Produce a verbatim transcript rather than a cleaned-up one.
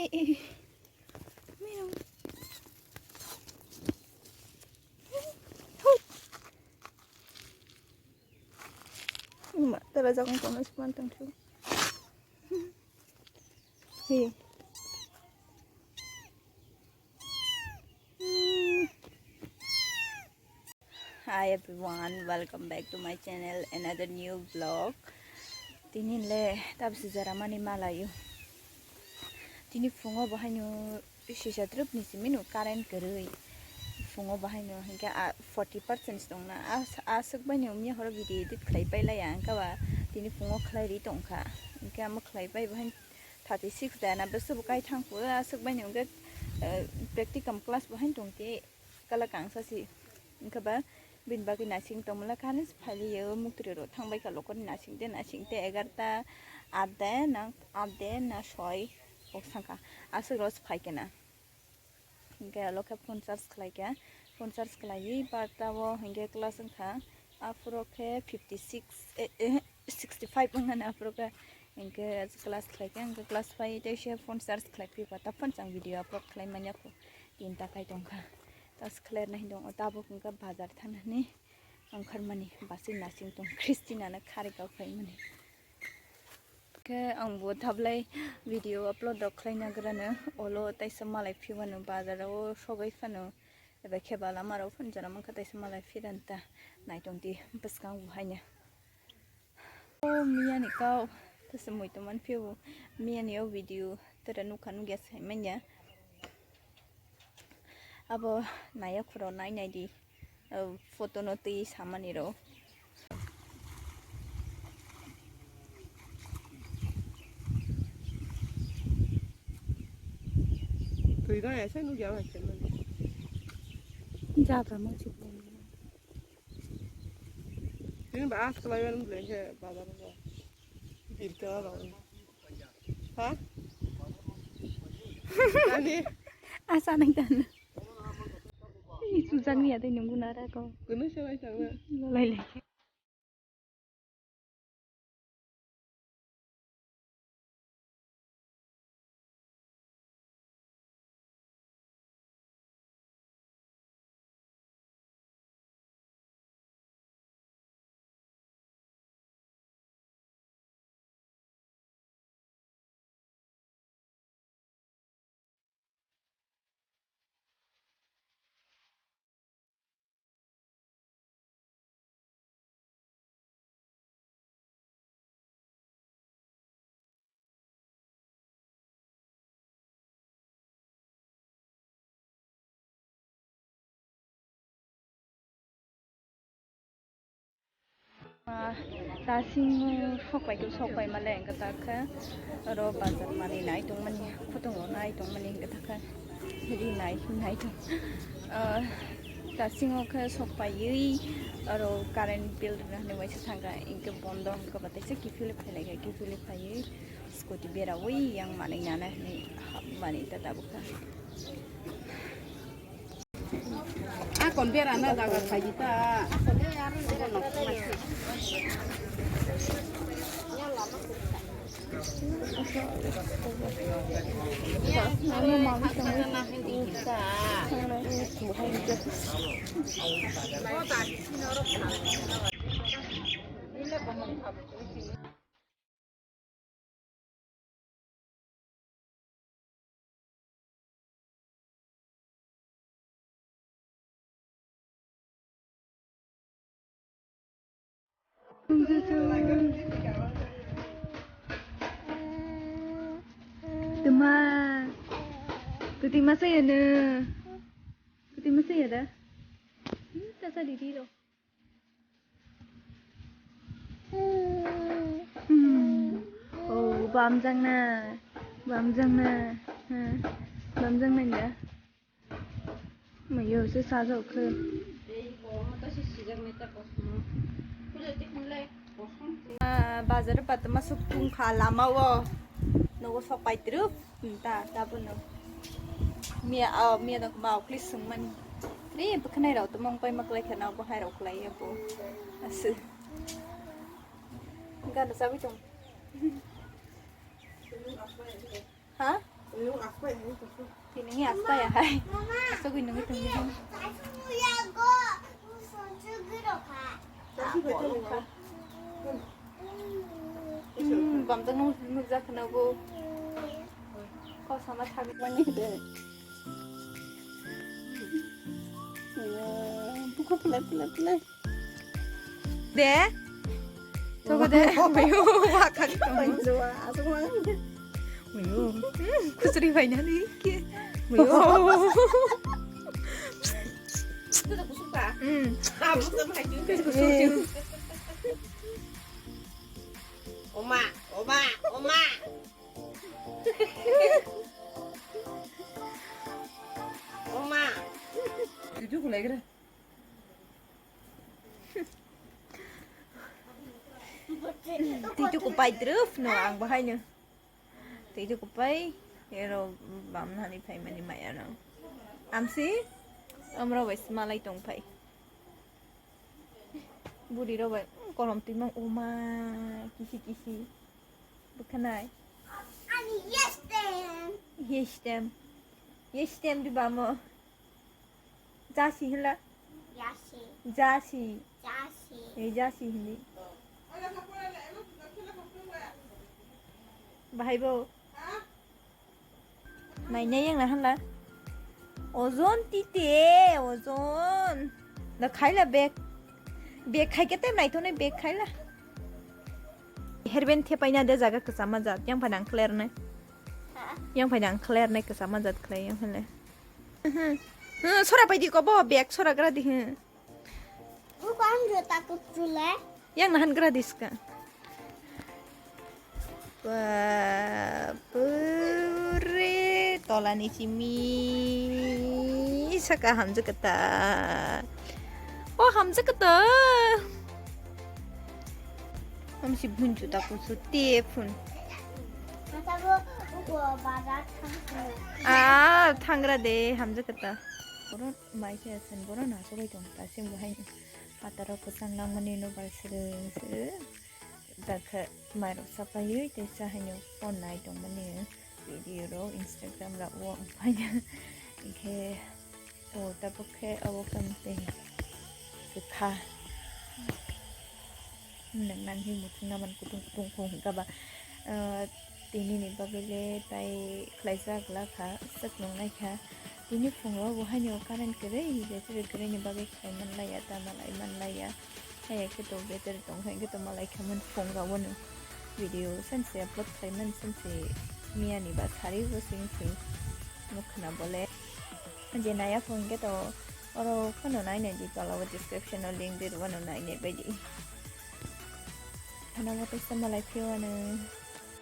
Eh, eh. Mino. Ima, tara jagung kono si mantang su. Hey. Hi everyone, welcome back to my channel, another new vlog. Tini le tabsi jara mani malayo. Tini phungo bahaino sisa trip ni simi no current kwrwi. Phungo bahaino hinkhe a forty percent tongna. A, aswk baino miya horo video edit khlai pailaya hinkhe ba tini phungo khlai ri tongkha. Hinkhe amo khlai pai bahaino thirty six dana bwswk bo kai thang phuru aswk baino hinkhe, eh, practicum class bahaino tongte. Kala kangsa si. Wngkha ba bini bagwi nasing tongmala current phailiyo, muktri rok thangbai kha lokoni nasing de, nasing de egarta, ade na, ade na soi kok sangkha. Aswk rok phai kena. Hinkhe alo khe phone charge khlai kha. Phone charge khlaiwi barta o hinkhe class wngkha. Aphuru khe fifty six, eh, eh, sixty five wngkha na aphuru khe. Hinkhe class khlai kha, hinkhe class phai tei se phone charge khlai phi ba ta phone chang video upload khlai manya kho. Tinta kai tongkha. Tas khlai na hindong o tabuk wngkha bazar thanani. Ongkhar mani basing nasing tong Christina na khari kau khai mani. Khe ang bo thablai video upload rok khlai na grano olo taisa malai phi wano bazar o sogoi phano eba khe ba lama rok phano jora mankha taisa malai phi ranta nai tong di bwskang bo haino. O miya ni kau, tesa moi tongmani phiyo bo miya ni o video tere nukha nukya sai manya. Abo naya khoro nai nai di, o photo no twi samani ro. Twi da ya sai nukya ba khe mani. Jabra ma chukmani. Tini ba as kalai wan bole khe bazar o. Birka rok. Ha? Ani. Asa nang tan. Ih, sujak ni ate nunggu nara ko. Kunu se bai tangna. Lai lai. Ah, ta sing sok pai khe sok pai male hingke ta khe oro bazar mani nai tongmani, photo nai tongmani hingke ta khe ri nai, nai tong. Ah, ta singo khe sok paiwi oro current bill rwna hinwi waisa thangkha, hingke bondo hingke ba teisa kiphilwi phailai kha, kiphilwi phaiwi scooty berawi yang manwi nana hinwi hapmani ta tabukha. Akon bera na daga khaji ta. Tuma, kuti masa ya ne? Kuti masa ya da? Hmm, tasa didi lo. Hmm. Oh, bamjang na. Bamjang na. Ha. Bamjang na ya. Mayo se sajok khe. Ah, bazar o patma suk tungkha lama o. Nogo sok paitrup. Hmm, ta, ta bono. Miya, ah, miya no ma okli sungmani. Ri bwkhanai rok to mong pai maklai khana bo hai rok khlai ya bo. Asu. Gana sabi tong. Ha? Tini ni aspa ya hai. Aspa gui nungi tong ni. Hmm, bamjak nung nukjak khna bo. Kau sama thabi mani de. Buka pulai pulai pulai. De. Togo de. Mayo, wa kali tong. Mayo. Kusuri bai na ni ke. Mayo. Hmm. Kusuri kusuri. Oma, oma, oma. Oma. Tuju kulai kira. Twi tu kupai druf no ang bahai no. Twi tu kupai ero bam nani phai mani maya no. Amsi amro bai smalai tong phai. Buri ro bai kolom twi mang uma kisi kisi. Bukhanai. Ani yes tem. Yes tem. Yes tem di bamo. Jasi hinla? Jasi. Jasi. Jasi. Ei jasi hindi. Bahai bo. Nai nai yang nahan la. Ozon tite, ozon. Da khaila bag. Bag khai kete nai to nai bag khaila. Herben the paina de jaga kesama jat. Yang padang clear nai. Yang padang clear nai kesama jat khlai yang hale. Sora pai di ko bo bag sora gra di. Bukan juta kuchule. Yang nahan gra diska. Bapure, tola ni chimi saka hamjakata. O hamjakata. Hamsi bunju ta kusu te phun. Matago ugo bazar thangkhe. Ah, thangra de hamjakata. Oro mai khe asen boro na sobai tong ta sing bo hai. Pataro kwchang langmani no bar sere sere. Dakha mairok sapaiwi tei cha haino phone nai tongmani video rok Instagram rok o wngphaina. Hinkhe o tabuk khe abo kam tei kwkha. Nang nang hi muchung naman kutung kutung khung hinkha ba, ah, tini ni bagwi le tai khlaijak la kha, swk nung nai kha. Tini phungo bo haino current kwrwi, battery kwrwi ni bagwi khlai man laiya, ta malai man laiya. Haya khe to better tong kha, hwnkhe to malai kha mani phone rok bono video sense upload khlai mani sense miya ni ba sari bo sing sing nuk khna bole. Je naya phone hwnkhe to oro phano nai nai di, tola o description o link di, rwano nai nai bai di. Khana bo teisa malai phiyano.